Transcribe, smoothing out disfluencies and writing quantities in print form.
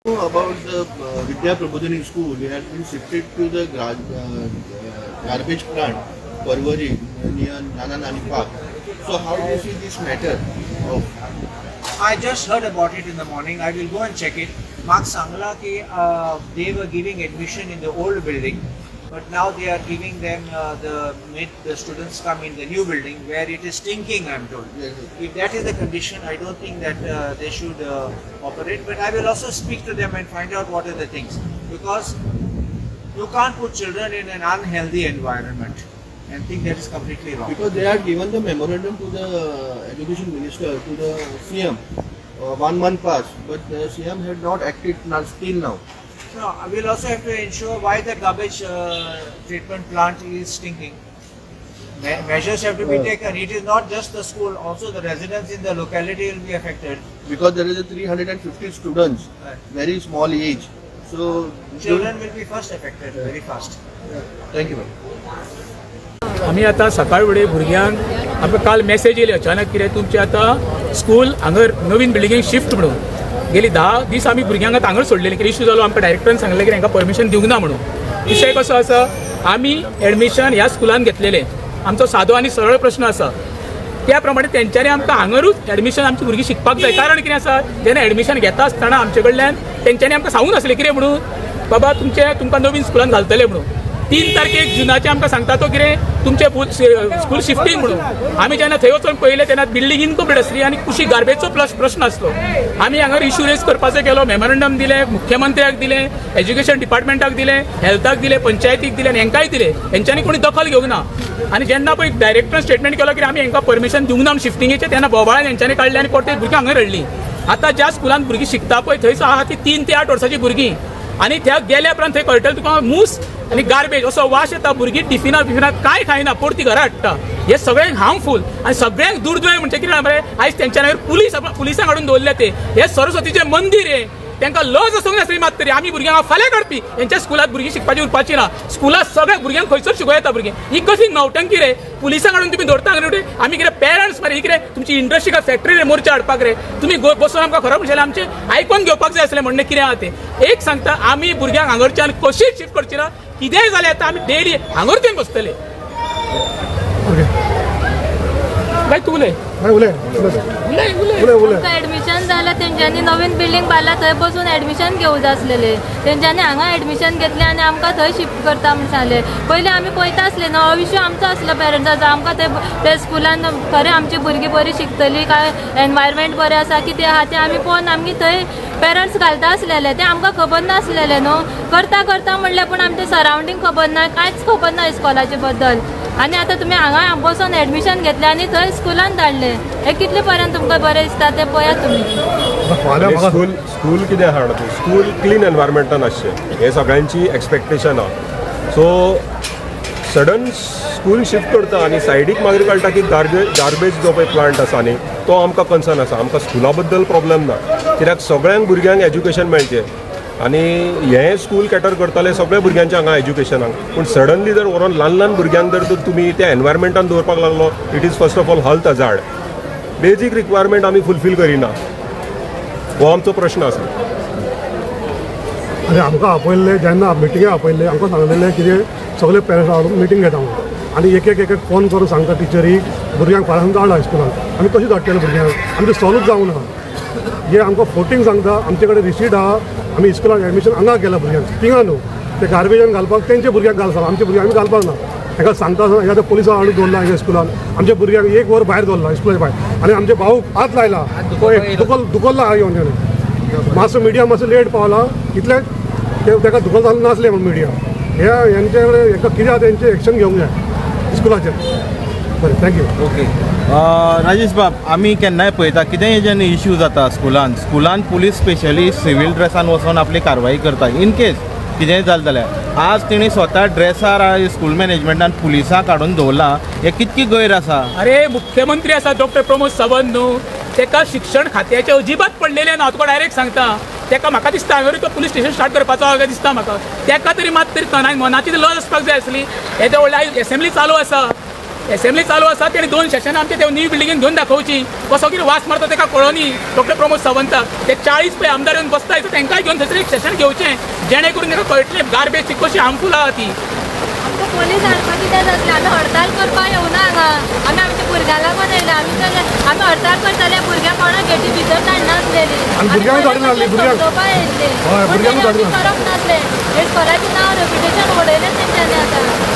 Know about the Vidya Prabodhini school, it has been shifted to the garbage plant, Parvari, near Nana Nani Park. So how do you see this matter of I just heard about it in the morning. I will go and check it. म्हाका सांगला की they were giving admission in the old building, but now they are giving them the make the students come in the new building where it is stinking, I am told. Yes, sir. If that is the condition, I don't think that they should operate. But I will also speak to them and find out what are the things, because you can't put children in an unhealthy environment and think that is completely wrong. Because they had given the memorandum to the education minister, to the CM, 1 month past, but the CM had not acted now, till now. No, we'll also have to ensure why the garbage treatment plant is stinking. Measures have to be taken. It is not just the school, also the residents in the locality will be affected. Because there is a 350 students, Right. very small age. So Children will be first affected very fast. Thank you, ma'am. आमी आतां सकाळ फुडें भुरग्यांक आमकां काल message येयली अचानक, कितें तुमचें आतां स्कूल हांगर नवीन बिल्डिंगेक शिफ्ट म्हणून. गेली 10 दीस आमी भुरग्यांक आतां हांगर सोडलेले. कितें इश्यू जालो, आमकां डायरेक्टरान सांगलें की हांकां परमिशन दिवंक ना म्हणून. विशय कसो आसा, आमी एडमिशन ह्या स्कुलान घेतलेलें. आमचो सादो आनी सरळ प्रश्न आसा, त्या प्रमाणे तेंच्यांनी आमकां हांगारूच एडमिशन, आमची भुरगीं शिकपाक जाय. कारण कितें आसा, जेन्ना एडमिशन घेता आसतना आमचे कडल्यान तेंच्यांनी आमकां सांगूंक नासलें कितें म्हणून, बाबा तुमचे तुमकां नवीन स्कुलान घालतले म्हणून. 3 तारखेक जुनाचे आमकां सांगता तो कितें तुमचें स्कूल शिफ्टींग म्हणून. आमी जेन्ना थंय वचून पळयलें तेन्ना बिल्डींग इनकम्प्लीट आसली आनी कुशीक गार्बेजचो प्लस प्रश्न आसलो. आमी हांगार इशू रेज करपाचो केलो, मेमोरंडम दिलें, मुख्यमंत्र्याक दिलें, एज्युकेशन डिपार्टमेंटाक दिलें, हेल्थाक दिलें, पंचायतीक दिलें आनी हेंकांय दिलें. हेंच्यांनी कोणी दखल घेवंक ना. आनी जेन्ना पळय डायरेक्टरान स्टेटमेंट केलो की आमी हेंकां परमिशन दिवंक ना शिफ्टिंगेचें, तेन्ना बोवाळान हेंच्यांनी काडलें आनी परते भुरगीं हांगा रडलीं. आतां ज्या स्कुलान भुरगीं शिकता पळय, थंयच आहा ती 3 ते 8 वर्सांची भुरगीं आनी त्या गेल्या उपरांत थंय कळटलें तुका, मूस आनी गार्बेज असो वास येता. भुरगीं टिफिना बिफिना कांय खायना, परती घरा हाडटा. हे सगळ्यांक हार्मफूल आनी सगळ्यांक दुर्दैव म्हणजे कितें जाणा मरे, आयज तेंच्या नांवार पुलीस, पुलिसांक हाडून दवरले ते. हे सरस्वतीचें मंदीर हे, तांकां लज आसूंक नासली मात तरी. आमी भुरग्यांक फाल्यां काडपी. हेंच्या स्कुलात भुरगीं शिकपाची उरपाची ना. स्कुलात सगळ्या भुरग्यांक खंयसर शिकोवं येता भुरगीं? ही कसली नौटंकी रे? पुलिसांक हाडून तुमी दवरता हांगा. आमी कितें पेरंट्स मरे? ही कितें तुमची इंडस्ट्री काय फॅक्टरी रे मोर्चा हाडपाक रे? तुमी बसून आमकां खरो म्हणशाले आमचें आयकोन घेवपाक जाय आसलें. म्हणणें कितें आहा तें एक सांगता, आमी भुरग्यांक हांगरच्यान कशीच शिफ्ट करची ना. कितेंय जालें, आतां आमी डेली हांगर येवन बसतले. बाय, तूं उलय. उलय. उलय, उलय. उलय, उलय. आमकां एडमिशन जाल्यार तेंच्यांनी नवीन बिल्डींग बांदला थंय बसून एडमिशन घेवं जाय आसलेले. तेंच्यांनी हांगा एडमिशन घेतलें आनी आमकां थंय शिफ्ट करता म्हण सांगलें. पयलीं आमी पळयता आसले न्हू, हो इशू आमचो आसलो पेरंट्साचो. आमकां थंय ते स्कुलान खरें आमची भुरगीं बरीं शिकतलीं काय, एनवायरमेंट बरें आसा कितें आहा तें आमी पळोवन आमगे थंय पेरंट्स घालता आसलेले. तें आमकां खबर नासलेलें न्हू. करता करता म्हणलें, पूण आमचें सरावंडींग खबर ना, कांयच खबर ना इस्कॉलाचे बद्दल. आनी आतां तुमी हांगा बसोन एडमिशन घेतलें आनी थंय स्कुलान धाडलें, हें कितले पर्यंत तुमकां बरें दिसता तें पळयात तुमी. फाल्यां म्हाका स्कूल स्कूल कितें आहा जाणा तूं, स्कूल क्लीन एनवायरमेंटान आसचें हें सगळ्यांची एक्सपेक्टेशन आहा. सो सडन स्कूल शिफ्ट करता आनी सायडीक मागीर कळटा की गार्बेज जो पळय प्लांट आसा न्ही, तो आमकां कन्सर्न आसा. आमकां स्कुला बद्दल प्रॉब्लम ना, कित्याक सगळ्यांक भुरग्यांक एज्युकेशन मेळचें आनी हें स्कूल कॅटर करतालें सगळ्या भुरग्यांच्या हांगा एज्युकेशनाक. पूण सडनली जर व्हरोन ल्हान ल्हान भुरग्यांक जर तर तुमी त्या एनवायरमेंटान दवरपाक लागलो, it is first of all health hazard. Basic requirement आमी फुलफील करिना, हो आमचो प्रश्न आसा. आनी आमकां आपयल्ले, जेन्ना मिटिंगे आपयल्ले, आमकां सांगलेलें कितें, सगळे पेरंट्स हाडून मिटींग घेता म्हणून. आनी एक एक एक एक फोन करून सांगता टिचरीक, भुरग्यांक फाल्यां धाडला स्कुलान. आमी कशी धाडटले भुरग्यांक? आमचें सॉल्वूच जावंक ना. हे आमकां फोटींग सांगता. आमचे कडेन रिसीट आहा, आमी इस्कुलान एडमिशन हांगा केलां भुरग्यांक, थिंगा न्हू. ते गार्बेजान घालपाक तेंच्या भुरग्यांक घाल सांग, आमच्या भुरग्यांक आमी घालपाक ना. हेका सांगता आसतना हेका पुलिसां हाडून दवरला हांगा स्कुलान. आमच्या भुरग्यांक एक वर भायर दवरला इस्कुलाच्या भायर आनी आमचे भाऊ हात लायला, तो एक दुखल्ला येवन तेणें. मातसो मिडिया मातसो लेट पावला, इतले ते ताका दुखल जालें नासलें म्हण मिडिया. हे हेंचे कडेन हेका कितें आहा तेंचें एक्शन घेवंक जाय इस्कुलाचेर. बरें, thank you. Okay, Rajesh बाब, आमी केन्नाय पळयता, कितेंय जेन्ना इश्यू जाता स्कुलान, स्कुलान पुलीस स्पेशली सिवील ड्रेसान वचोन आपली कारवाई करता इन केस कितेंय जालें जाल्यार. आज तेणी स्वता ड्रेसार स्कूल मॅनेजमेंटान पुलिसांक हाडून दवरलां, हें कितकी गैर आसा? अरे, मुख्यमंत्री आसा डॉक्टर प्रमोद सावंत न्हू, तेका शिक्षण खात्याचें अजिबात पडलेलें ना. तुका डायरेक्ट सांगता, तेका म्हाका दिसता हांवें तो पुलीस स्टेशन स्टार्ट करपाचो काय दिसता म्हाका. तेका तरी मात तरी तना मनाची लज आसपाक जाय आसली. येदे व्हडले आयज एसेंब्ली चालू आसा. एसेंब्ली चालू आसा, तेणी दोन सेशनां आमचे ते न्यू बिल्डिंगेन घेवन दाखोवची. कसो कितें वास मारता तेका कळोनी. डॉक्टर प्रमोद सावंताक ते 40 पळय आमदार येवन बसता, तेंकांय घेवन थंयसर एक सेशन घेवचें, जेणे करून ताका कळटलें गार्बेज ती कशी हार्मफूल आहा ती. आमकां पोलीस हाडपा कित्याक जातले? आमी हडताल करपाक येवना हांगा. आमी आमच्या भुरग्यां लागून येयला. आमी तर आमी हडताल करताले, भुरग्यांक कोणा गेटी भितर धाडनासलेली. आनी भुरग्यांक धाडनासली, भुरग्यांक. समजोवपा येयल्ले. हय, पूण भुरग्यांक तेणी धाडनासली. करप नासलें. हे स्कॉलाचें नांव, रेप्युटेशन उडयलें तेंच्यांनी आतां.